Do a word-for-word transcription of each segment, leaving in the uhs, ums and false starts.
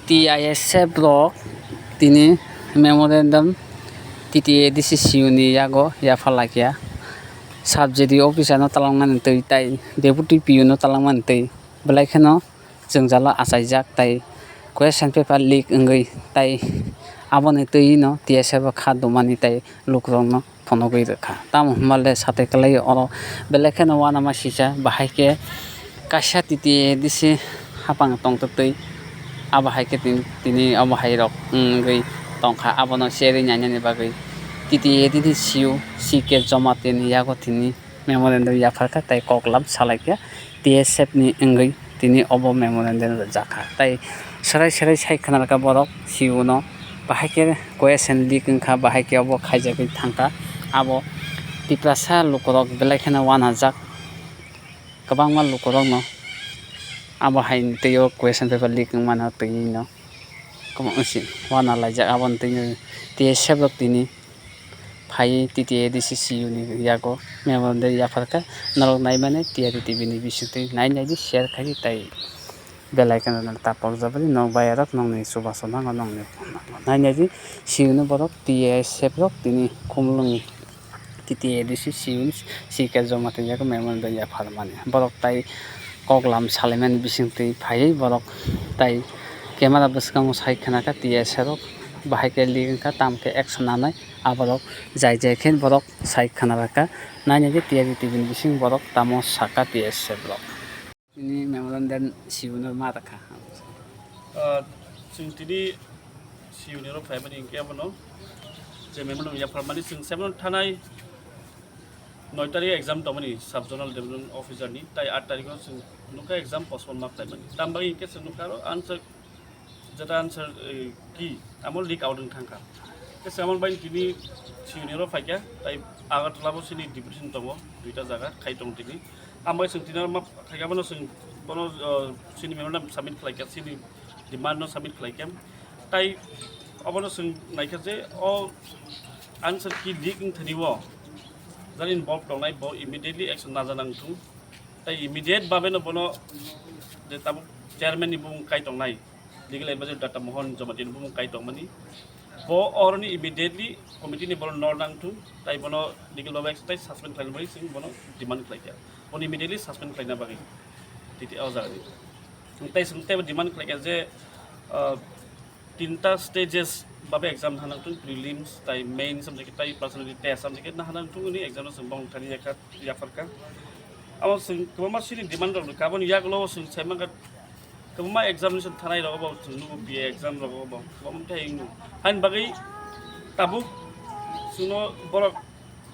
T I S F rok tini memorandum T T A D C C U ni yago yapharlaikia, sub J D O officer no talangmani twi tai deputy P U no talangmani twi belai kheno jwngjalo achaijak tai question paper leak wngwi tai aboni twi no T S F o kha dumani tai lukurokno phunugwi rwkha. Tamo hwnba le satai kwlai oro belai kheno uanama sisa, bahai khe kaisa T T A D C hapang tongtwtwi, abo hai khe tini, tini omo hai rok wngwi tongkha, abono cherwi nainani bagwi T T A D C C U C K Jamatia ni yago tini memorandum yapharkha tei koklam salaikha T S F ni wngwi tini obo memorandum rwjakha. Tai serai serai sai khwnarwkha borok C U no, bahai khe question leak wngkha, bahai khe obo khaijagwi thangkha. Abo Tiprasa lukurok belai kheno uanajak, kwbangma lukurokno abo haini twiwi question paper leak wngmano twiwi no kwbangma si uanalaijak. Aboni twiwi T S F rok tini phaiwi T T A D C C U ni yago memorandum yapharkha, norok naimani T R T T V ni bisingtwi nai naidi, share khaidi tai bell icon rok tapok jabadi, nok bayarok nokni chubachu nango, nokni phone nango. Nai naidi, C U ni borok T S F rok tini khumulwng T T A D C C U ni C K Jamatia ni yago memorandum yapharmani. Borok tai koklam salaimani bisingtwi phaiwi borok tai camera bwskango sai khwnakha T S F rok, bahai khe leak wngkha, tamo khe action nanai aborok jai jai khe borok sai khwnarwkha. Nainai khe T R T T V ni bising borok tamo sakha T S F rok. Tini memorandum C U no ma rwkha. Ah, chwng tini C U ni rok phaimani hinkhe abono je memorandum yapharmani chwng seven thanai noi tarikh exam tongmani sub zonal development officer ni, tai aat tarikh o chwng nukha exam postpone ma khlaimani. Tambai hinkhe chwng nukha aro answer jeta answer, eh, key amo leak out wng thangkha. Tei se amo bai tini C U ni oro phaikha, tai Agartala bo chini deputation tongo, duita jaga khai tong tini. Amo bai chwng tini oro ma phaikha, bono chwng bono, eh, chini memorandum submit khlaikha, chini demand no submit khlaikha. Tai obono chwng naikha je o answer key leak wng thani o jani involved tongnai bo immediately action naja nang thung. Tai immediate babe no bono je tabuk chairman ni bumung kai tongnai, legal advisor Doctor Mohan Jamatia ni bumung kai tongmani. Bo oroni immediately committee ni bono nor nang thung, tai bono legal babe action tai suspend khlaina bagwi chwng bono demand khlaikha. Bono immediately suspend khlaina bagwi titi o jaga ni. Tai chwng teibo demand khlaikha je, ah, tinta stages babe exam hanang thung, prelims tai mains, amjak tai personality test, amjak na hanang thung ni exam no chwng bong thani yakha yapharkha. Amo chwng kwbangma chini demand rok nukha, aboni yagulo chwng sai mankha kwbangma examination thanai rok bo chwng nugo, B A exam rok bo kwbangma thai wngno. Haini bagwi tabuk chwngno borok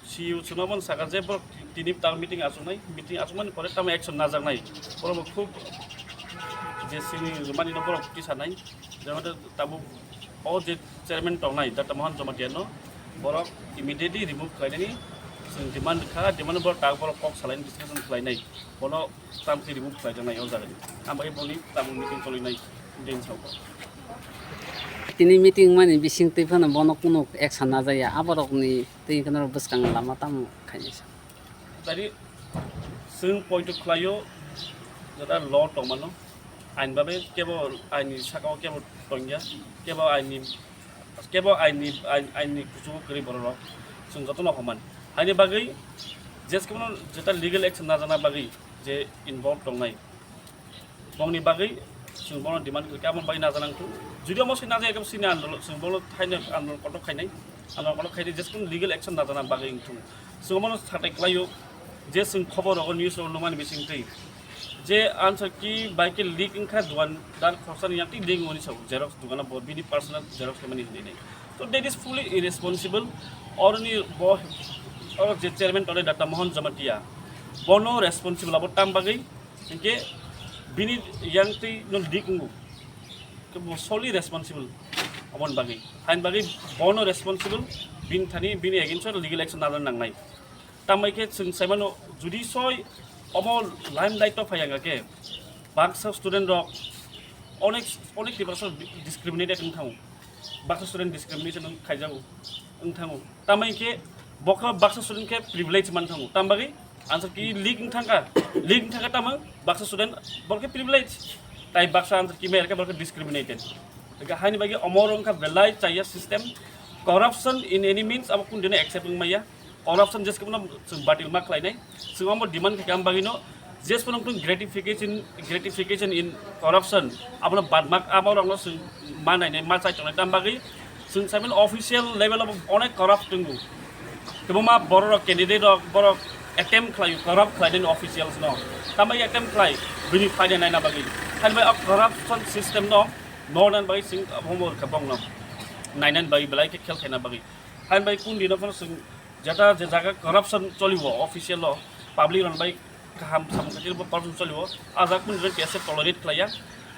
C U chwngno bono sakha je borok tini tal meeting achuknai, meeting achukmani pore tamo action najaknai, borok bo khub je chini rwmani no borok tisanai, jemon tabuk o je chairman tongnai Doctor Mohan Jamatia no borok immediately remove khlainani chwng demand kha, demand borok tak borok kok salaini discussion khlainai, bono tamkhe remove khlaijaknai o jagani. Ang bai boni tabuk meeting cholinai din sabo. Tini meeting mani bising twi phano bono kunu action najaya, aborokni twi kheno bwskang lama tamo khainai sa. Tari chwng poito khlaio jeta law tongmano, ain babe kebo aini sakao kebo tongya, kebo aini, kebo aini, ain, aini kuchugo kwrwi bororok chwng jotono homan. Haini bagwi jeskeno jeta legal action najana bagwi je involved tongnai, bongni bagwi chwng bono demand khlaikha, aboni bagwi najanang thung. Jodi omo se najaya khe chini andolon, chwng bono thaino andolon kotor khainai, andolon kotor khainai, jeskeno legal action najana bagwi wng thung. Chwng bono satai khlaio je chwng khobor rogo, news rogo nukmani bisingtwi je answer key bai khe leak wngkha, dukandar khoroksa ni yakti leak wngmani sao, xerox dukano bo bini personal xerox khaimani hinwi nai. So that is fully irresponsible. Oroni bo, oro je chairman tongnai Doctor Mohan Jamatia, bono responsible abo tam bagwi. Hinkhe bini yang twi no leak wngo. Khe bo solely responsible aboni bagwi. Haini bagwi bono responsible, bini thani, bini against o legal action nana nangnai. Tambai khe chwng saimano, jodi soi omo limelight o phai ya khe baksa student rok onek, onek Tiprasa discriminated wng thango. Baksa student discrimination wng khaijago, wng thango. Tambai khe bokha baksa student khe privilege man thango. Tam bagwi answer key leak wng thangkha, leak wng thangkha tamo baksa student bor khe privilege. Tai baksa answer key mayar khe bor khe discriminated. Haini bagwi omo wngkha belai chaya system. Corruption in any means abo kundino accept wngmaya. Corruption jeskhe bono chwng batil ma khlainai. Chwng omo demand khaikha, am bagwino jeskhe bono gratification, gratification in corruption abono badmak abo rokno chwng ma nainai, ma chai tongnai. Tam bagwi chwng saimano official level of onek corrupt tongo. Tebo ma borok rok, candidate rok, borok attempt khlaio corrupt khlainani officials no. Tam bagwi attempt khlai bini phaida naina bagwi. Haini bagwi o corruption system no nornan bagwi chwng omo rwkha bongno nainani bagwi belai khe khel khaina bagwi. Haini bagwi kundino phano chwng jeta je jaga corruption choliwo official o, public rok bai kaham samung khatir bo corruption choliwo, a jaga kundino kesa tolerate khlaiya.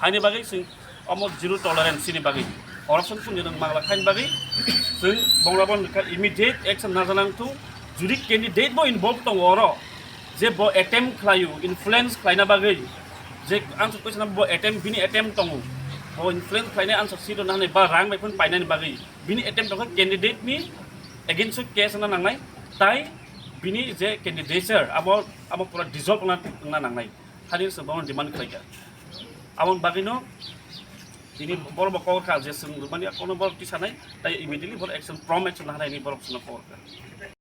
Haini bagwi chwng omo zero tolerance ni bagwi, corruption kundino mangla khaini bagwi chwng bongrabo immediate action najanang thung. Jodi candidate bo involve tongo oro, je bo attempt khlaio influence khlaina bagwi, je answer question bo attempt, bini attempt tongo, bo influence khlainai answer sheet rwna hinwi ba rang bai phano painani bagwi, bini attempt tongkha candidate ni against o case wngna nangnai, tai bini je candidature abo, abo pura dissolve wngna, wngna nangnai. Hani se bono demand khlaikha. Aboni bagwino tini borok bo kok rwkha je chwng rwmani kono borok tisanai, tai immediately borok action, prompt action lahanai hinwi borok chwngno kok rwkha.